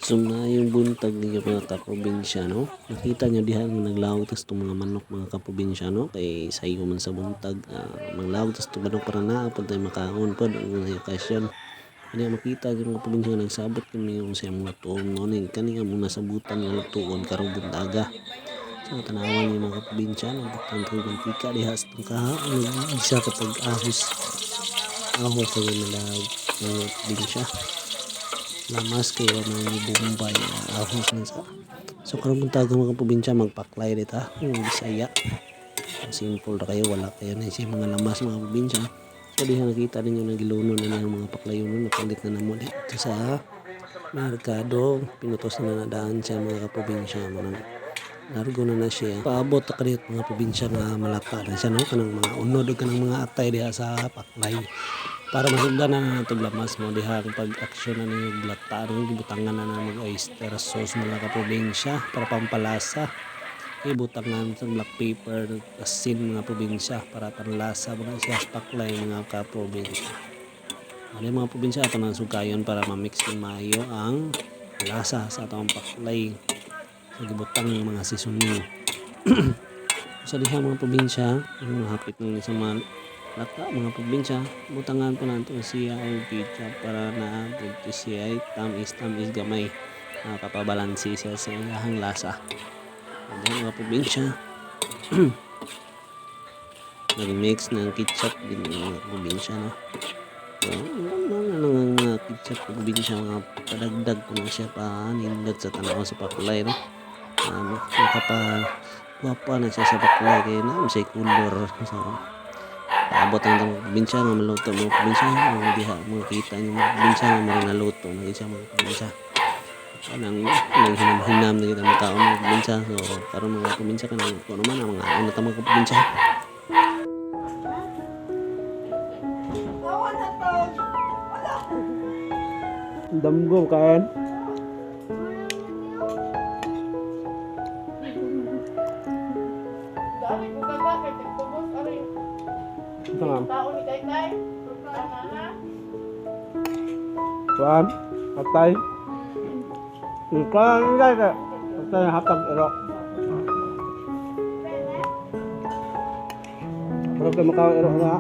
So maayong buntag ninyo, mga kaprobinsya, no? Nakita nyo diha nga naglawag tas itong mga manok, mga kaprobinsya, no? Kay sayo man sa buntag, manglawag tas itong manok para naa pod tay makaon pod ang okasyon. Kani makita nyo, mga probinsya, nga nagsabot kami yung sa mga tuon mo ning kani nga muna sabutan nga tuon karong buntaga. So tanawan niyo, mga kaprobinsya, nagbutang tag mantika diha sa itong kaha isa kapag ahos ahos sa mga mga probinsya lamas kay wa man Bombay, ahos man sa. So karong buntaga, mga probinsya, magpaklay dita yung Bisaya. Simple ra kayo, wala kayo na siya mga lamas, mga probinsya. So diha nakita ninyo nagiluno na niya ang mga paklayonon, napalit na namo dito sa merkado, pinutos na nadaan siya, mga kaprobinsya. Mo nang largo na na siya. Paabot ta kadiyot, mga probinsya, nga malata na siya, no, kanang mga unod ug kanang mga atay diha sa paklay para masugdan na natog lamas mo diha ang pag-aksyon na ninyo glata ron. Gibutangan na na mag oyster sauce, mga kaprobinsya, para pampalasa. Ibutangan sa black pepper, asin, mga probinsya, para panlasa mga siya sa paklay, mga kaprobinsya. Ano mga probinsya, ato nang sugayon para ma-mix ng maayo ang lasa sa atong paklay sa gibutang ng mga seasoning. Sa diha, mga probinsya, ang hapit ng isang mga lata, mga probinsya, butangan po nato siya og ketchup para naa pud siya ay tamis-tamis gamay, nakapabalanse siya sa iyahang lasa. Diha, mga probinsya, nag-mix ng ketchup din, mga probinsya, no? So, ano na lang ang mga ketchup, probinsya, mga padagdag ko na siya pa nindot sa tanaw sa paklay, no? Nakapa gwapa na siya sa paklay kay naa siya color. So paabot ang mga probinsya nga maluto, mga probinsya. Mga diha makita niyo, mga probinsya, nga murag naluto na gid siya, mga probinsya. Kanang nang hinam-hinam na gid ang makaon, mga probinsya. So karon, mga probinsya, kanang kuno man ang mga na ta, mga probinsya. Damgo kain. Dami ko ka kay tagtubos ari. Ito nga. Tao ni Taytay. Tama na. Kuan. Atay. Ikaw ang ka. Atay hatag iro. Pero kay makaw iro na.